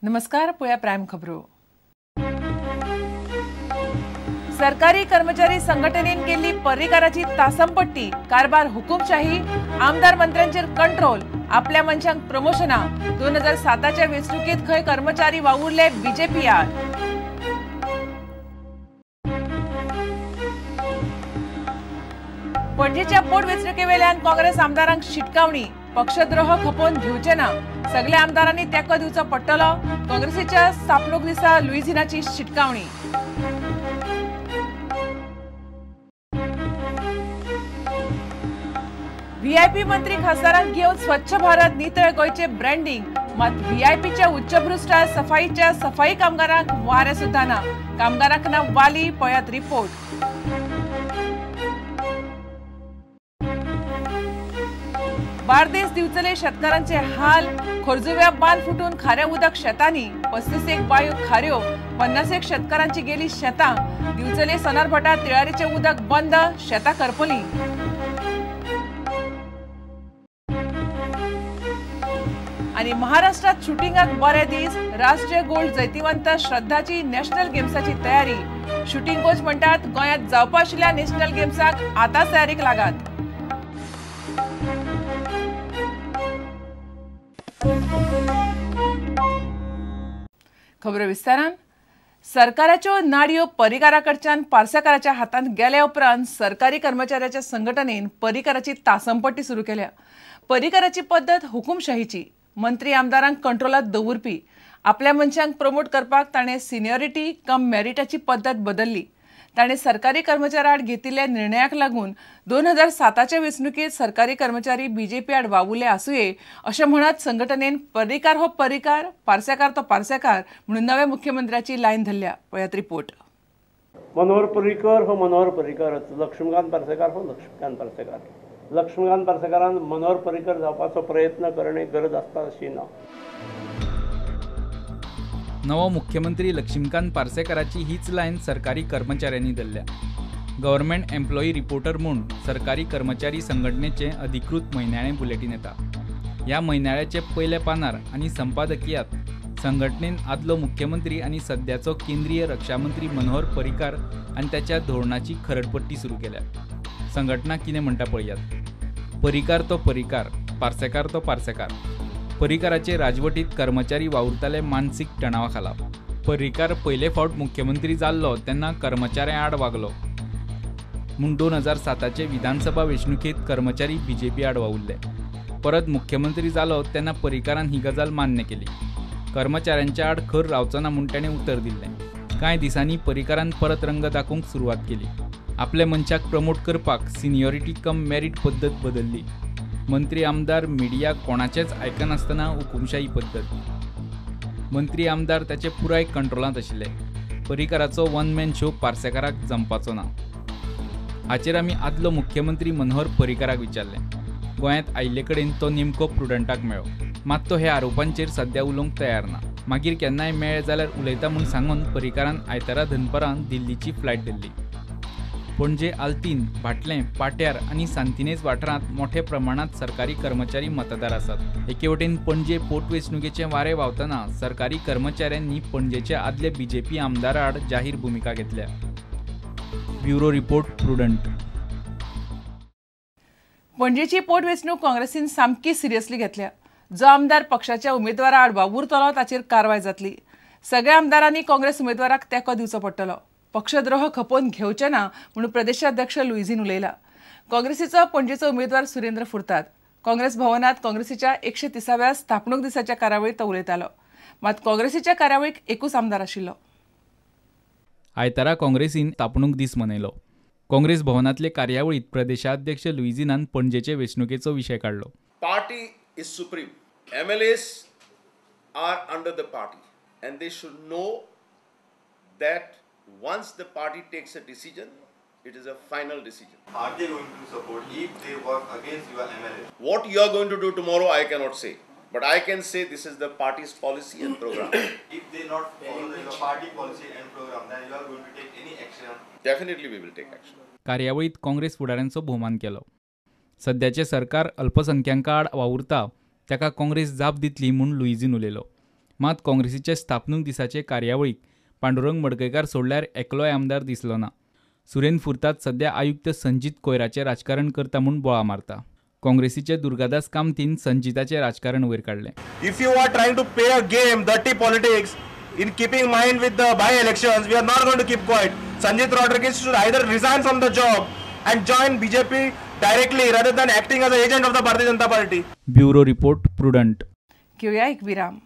नमस्कार, पळया प्रायम खबरो. सरकारी कर्मचारी संघटनेन केल्ली पर्रीकाराची तासमपट्टी, कारभार हुकुमशाही, आमदार मंत्र्यांचेर कंट्रोल, आपल्या मनशांक प्रमोशना. 2007च्या वेंचणुकेंत खंय कर्मचारी वावुरले बीजेपी आड. पणजेच्या पोटवेंचणुकेवेल्यान काँग्रेस आमदारांक शिटकावणी, पक्षद्रोह खपोवन घेवचे ना, सगल्या आमदारांनी तेंको दिवचो पडटलो. काँग्रेसीच्या स्थापणूक दिसा लुईझिनाची शिटकावणी. व्हीआयपी मंत्री खासदारांक घेवन स्वच्छ भारत नितळ गोंयचे ब्रँडिंग, मात व्हीआयपीच्या उच्चभ्रष्टा सफाईच्या सफाई कामगारांक वारें सुद्दां ना, कामगारांक ना वाली. पळयात रिपोर्ट. बार्देस दिवचले शेतकारांचे हाल, खोर्जुव्या बांद फुटून खाऱ्या उदक शेतांनी, 35 एक बायो खाऱ्यो, 50 एक शेतकारांची गेली शेतां. दिवचले सोनारभाटा तिळारीचें उदक बंद, शेतां करपली. आनी महाराष्ट्रात शुटिंगाक बरे दीस, राष्ट्रीय गोल्ड जैतिवंत श्रद्धाची नॅशनल गेम्साची तयारी. शुटिंग कोच म्हणटात गोंयांत जावपा आशिल्ल्या नॅशनल गेम्साक आतांच तयारीक लागात. खबरो विस्तारान. सरकाराच्यो नाडयो पर्रीकारा कडच्यान पार्सेकाराच्या हातांत गेल्या उपरांत सरकारी कर्मचाऱ्याच्या संघटनेन पर्रीकाराची तासमपट्टी सुरू केल्या. पर्रीकाराची पद्दत हुकुमशाहीची, मंत्री आमदारांक कंट्रोलात दवरपी. आपल्या मनशांक प्रमोट करपाक ताणें सिनियरिटी कम मेरिटाची पद्दत बदलली. ताणें सरकारी कर्मचाऱ्यां आड घेतिल्ल्या निर्णयाक लागून 2007च्या वेंचणुकेंत सरकारी कर्मचारी बीजेपी आड वावुरले आसुये अशें म्हणत संघटनेन पर्रीकार हो पर्रीकार, पार्सेकार तो पार्सेकार म्हणून नव्या मुख्यमंत्र्याची लायन धरल्या. पळयात रिपोर्ट. मनोहर पर्रीकर हो मनोहर पर्रीकरच, लक्ष्मीकांत पार्सेकार हो लक्ष्मीकांत पार्सेकार. लक्ष्मीकांत पार्सेकारान मनोहर पर्रीकर जावपाचो प्रयत्न करणे गरज आसता अशी ना. नवो मुख्यमंत्री लक्ष्मीकांत पार्सेकाराची हीच लायन सरकारी कर्मचाऱ्यांनी धरल्या. गव्हर्नमेंट एम्प्लॉई रिपोर्टर म्हूण सरकारी कर्मचारी संघटनेचें अधिकृत म्हयन्याळें बुलेटीन येता. ह्या म्हयन्याळ्याचे पयल्या पानार आनी संपादकियांत संघटनेन आदलो मुख्यमंत्री आनी सद्याचो केंद्रीय रक्षामंत्री मनोहर पर्रीकार आनी ताच्या धोरणाची खरडपट्टी सुरू केल्या. संघटना कितें म्हणटा पळयात. पर्रीकार तो पर्रीकार, पार्सेकार तो पार्सेकार. पर्रीकाराचे राजवटीत कर्मचारी वावुरताले मानसीक तणावा खाला. पर्रीकार पयले फावट मुख्यमंत्री जाल्लो तेन्ना कर्मचाऱ्यां आड वागलो म्हूण 2007चे विधानसभा वेंचणुकेंत कर्मचारी बीजेपी आड वावुरले. परत मुख्यमंत्री जालो तेन्ना पर्रीकारान ही गजाल मान्य केली. कर्मचाऱ्यांच्या आड खर रावचो ना म्हूण ताणें उतर दिल्लें. कांय दिसांनी पर्रीकारान परत रंग दाखोवंक सुरवात केली. आपल्या मनशाक प्रमोट करपाक सिनियरिटी कम मेरीट पद्दत बदलली. मंत्री आमदार मिडिया कोणाचेच आयकनासतना हुकुमशाही पद्दत. मंत्री आमदार ताचे पुराय कंट्रोलांत आशिल्ले. पर्रीकाराचो वन मॅन शो पार्सेकाराक जमपाचो ना. हाचेर आमी आदलो मुख्यमंत्री मनोहर पर्रीकाराक विचारलें. गोंयांत आयिल्ले कडेन तो नेमको प्रुडंटाक मेळ्ळो, मात तो ह्या आरोपांचेर सद्या उलोवंक तयार ना. मागीर केन्नाय मेळ्ळे जाल्यार उलयता म्हूण सांगून पर्रीकारान आयतारा दनपरां दिल्लीची फ्लायट धरली. पणजे आल्तीन, भाटलें, पाट्यार आनी सांतिनेज वाठारांत मोठ्या प्रमाणांत सरकारी कर्मचारी मतदार आसात. एके वटेन पणजे पोटवेंचणुकेचें वारें व्हांवतना सरकारी कर्मचाऱ्यांनी पणजेचे आदले बीजेपी आमदारा आड जाहीर भुमिका घेतल्या. Bureau report, Prudent. पणजेची पोटवेंचणूक काँग्रेसीन सामकी सिरियसली घेतल्या. जो आमदार पक्षाच्या उमेदवारा आड वावुरतलो ताचेर कारवाय जातली. सगळ्या आमदारांनी काँग्रेस उमेदवाराक तेंको दिवचो पडटलो. पक्षद्रोह खपोवन घेवचे ना म्हणून प्रदेशाध्यक्ष लुईझीन उलयला. काँग्रेसीचो पणजेचो उमेदवार सुरेंद्र फुर्ताद काँग्रेस भवनात काँग्रेसीच्या 130व्या स्थापणूक दिसाच्या कार्यावळीत तो उलयतालो. मात काँग्रेसीच्या कार्यावळीक एकूच आमदार आशिल्लो. आयतारा काँग्रेसीन स्थापणूक दीस मनयलो. काँग्रेस भवनांतले कार्यावळीत प्रदेशाध्यक्ष लुईझिनान पणजेचे वेंचणुकेचो विशय काडलो. Party is supreme. MLAs are under the party and they should know that once the party takes a decision, it is a final decision. Are they going to support if they work against your MLA? What you are going to do tomorrow, I cannot say. But I can say this is the party's policy and program. If they not follow the party policy and program, then you are going to take any action? Definitely we will take action. कार्यावळीत काँग्रेस फुडाऱ्यांचो भोवमान केलो. सद्याचें सरकार अल्पसंख्यांका आड वावुरता ताका काँग्रेस जाप दितली म्हूण लुईझीन उलयलो. मात काँग्रेसीचे स्थापणूक दिसाचे कार्यावळीक पांडुरंग मडकयकार सोडल्यार एकलोय आमदार दिसलो ना. सुरेन फुर्ताद सध्या आयुक्त संजीत कोयराचें राजकारण करता म्हूण बोळा मारता. काँग्रेसीचे दुर्गादास कामतीन संजिताचें राजकारण वयर काडलें. If you are trying to play a game, dirty politics, in keeping mind with the by-elections, we are not going to keep quiet. Sanjit Rodrigues should either resign from the job and join BJP directly rather than acting as an agent of the Bharatiya Janata Party. Bureau report, Prudent. घेऊया एक विराम.